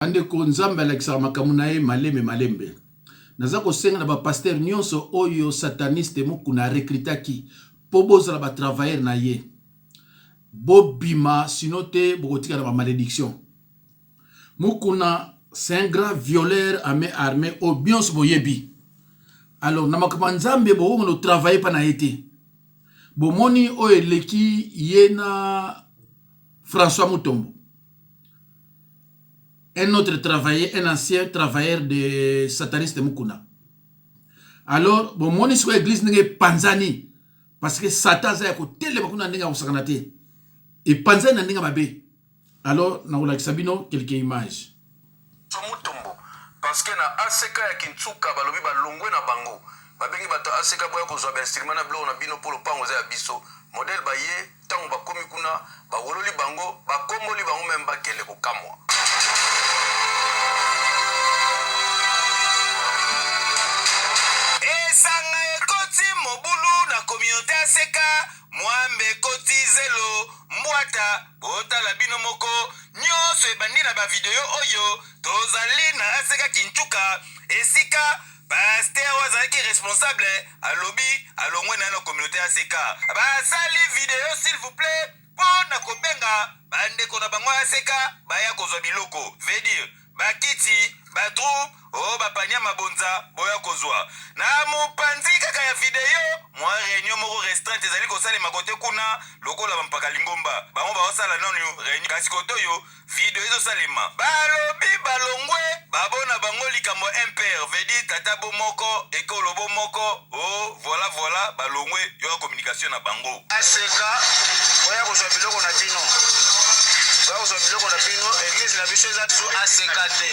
Bandeko nzambe alakisaka makambo na ye malembe malembe. Naza kosenga na ba pasteur nyonso oyo sataniste mukuna arecrutaki po bozala ba travailleur na ye bobima sinon te bokotika na ba malediction. Mukuna c'est un grand violeur à main armée oyo bionso boyebi. Alors na makambo ya nzambe bokoki ko travailler pa na ye te. Bomoni oyo eleki ye na François Mutombo. Un autre travailleur, un ancien travailleur de sataniste Mukuna. Alors, bomoni sikoyo église ndenge epanzani parce que Satan aza ya kotelema kuna ndenge ya kosakana te. Epanzani na ndenge mabe. Alors, nakolakisa bino quelques images. Mutombo parce que na ACK ya Kintsuka balobi balongwe na bango babengi bato ya ACK boya kozwa ba instruments na biloko na bino mpo lopango eza ya biso modèle baye Tango bakomi kuna ba wololi bango ba komboli bango meme bakende kokamwa. Esanga ekoti mobulu na communaute ACK Mwambe ekoti zelo mbwata botala bino moko nionso ebandi na ba video oyo tozali na ACK Kintshuka esika Pasteur oyo azalaki responsable alobi alongwe naye na communaute ACK. Basali video s'il vous plait po na kobenga ba ndeko na bango ACK baya kozwa biloko veut dire ba kiti, ba troupe oh ba panier ya mabonza boya kozwa. Na mopanzi kaka ya video mua reunion moko restreinte ezali kosalema kote kuna lokola ba mpaka lingomba bango baosala nanu reunion kasi kote oyo Video ezo salema balobi balongwe babo na bango likambo ya MPR veut dire tata bo moko ekolo bo moko oh voila voila balongwe yoka communication na bango. ACK boya kozwa biloko na bino boya kozwa biloko na bino eglise na biso eza lisusu ACK te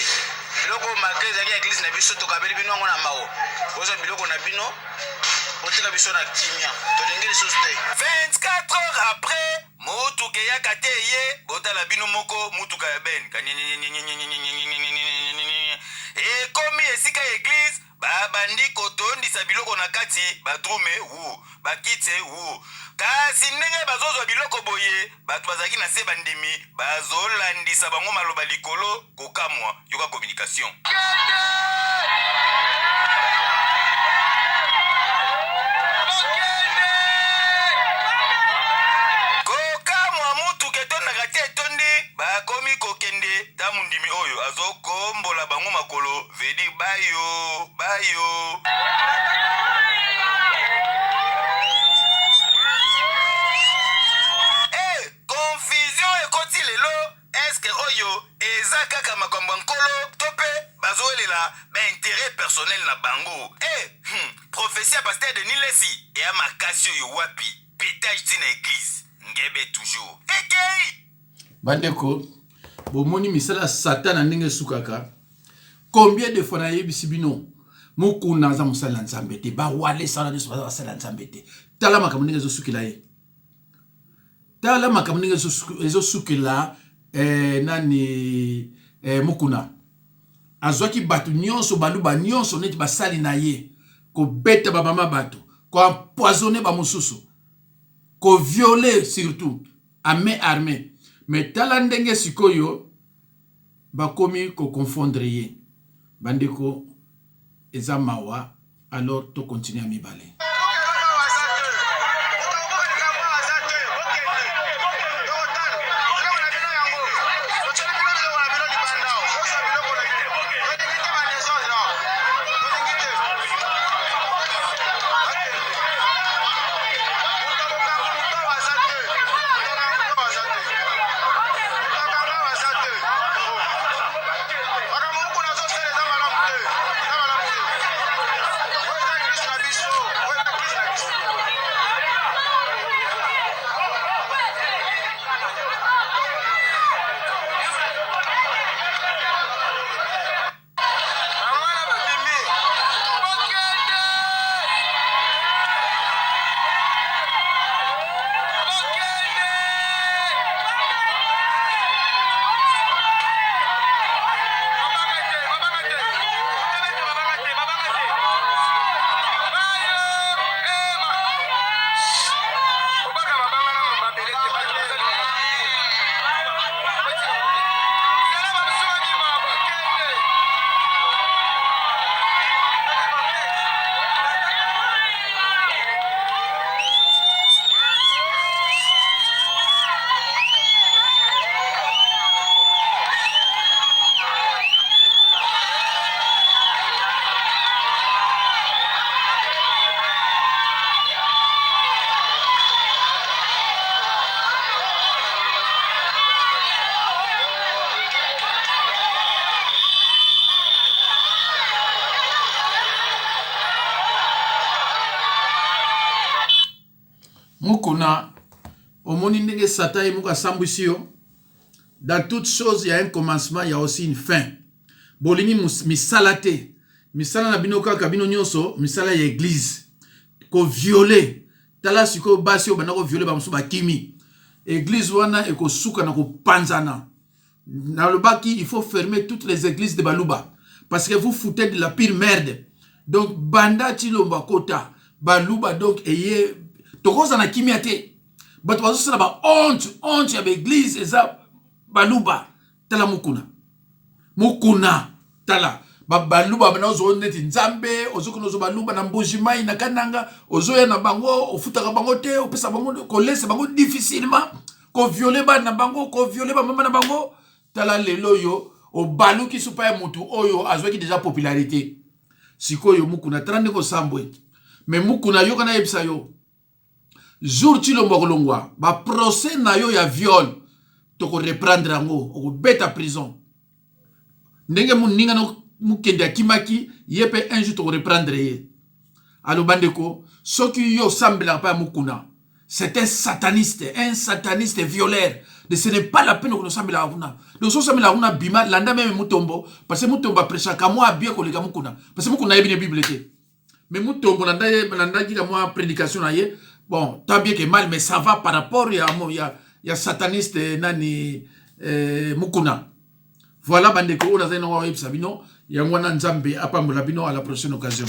biloko oyo malgre ezalaki ya eglise na biso tokabeli bino yango na mawa bozwa biloko na bino botika biso na kimia tolingi lisusu te. 24 heures après Mutuka eyaka te eye botala bino moko mutuka ya ben ekomi esika ya eglise ba bandi kotondisa biloko na kati ba drume wu ba kitse wu kasi ndenge bazozwa biloko boye bato bazalaki na se bandimi bazolandisa bango maloba likolo kokamwa yoka communication. Kokamwa mutuka etondaka te etondi bakomi kokende ta mundimi oyo azokombola bango makolo veut dire bayo bayo. Eh, confusion ekoti lelo. Est-ce que oyo eza kaka makambo ya Nkolo to pe bazowelela ba interet personnel na bango? Eh hum prophetie ya pasteur Denis Lessi eya makasi oyo wapi? Petage ti na eglise. Ngebe toujours. Ekeyi! Bandeko bomoni misala ya satana ndenge esukaka combien de fois nayebisi bino mukuna aza mosali na nzambe te bawalesa wana nyonso baza basali ya nzambe te tala makambo ndenge ezosukela ye Tala makambo ndenge ezosukela eh, nani eh, Mukuna azwaki bato nyonso baluba nyonso neti basali na ye kobeta bamama bato koempoisonne bamosusu koviole surtout a main armée mais tala ndenge sikoyo bakomi koconfondre ye bandeko eza mawa Alors to continuer ya mibale. Mukuna, omoni ndenge Satan ye moko asambwisi yo. Dans toute chose, il y a un commencement, il y a aussi une fin. Bolingi misala te. Misala na bino kaka bino nyonso, misala ya église. Ko violer. Tala sikoyo basi oyo banda ko violer, bamosusu bakimi. Église wana ekosuka na kopanzana. Nalobaki, il faut fermer toutes les églises de Baluba parce que vous foutez de la pire merde. Donc banda Tshilombo akota Baluba, donc eye tokozala na kimia te. Bato bazosala ba honte, honte ya baéglise eza Baluba. Tala Mukuna, Mukuna, tala baluba bana ozwa neti Nzambe, ozokende ozwa baluba na Mbuji Mai, na Kananga, ozoya na bango, ofutaka bango te, opesa bango kolesa bango difficilement, kovioler bana na bango, kovioler bamama na bango. Tala lelo oyo obaluki supa ya motu oyo azwaki déjà popularité. Sikoyo Mukuna, tala ndenge osambwe. Mais Mukuna, yoka, nayebisa yo, jour Tshilombo akolongwa, baprocès na yo ya viol tokoreprendre yango, okobeta prison ndenge moninga na mokende akimaki ye mpe. Un jour tokoreprendre ye. Aloba, ndeko, soki yo osambelaka mpa ya Mukuna, c'est un sataniste, un sataniste violeur de ce n'est pas la peine okende osambelaka kuna. Donc so osambelaka kuna, bima, landa même Mutombo, parce que Mutombo aprêchaka mwa bien koleka Mukuna, parce que Mukuna ayebi ne Bible te. Mais Mutombo, landaki ka mwa prédication na ye, bon, tant bien que mal, mais ça va par rapport ya sataniste nani, Mukuna. Voilà, bandeko, oyo nazali nango oyebisa bino yango wana. Nzambe apambola bino. À la prochaine occasion.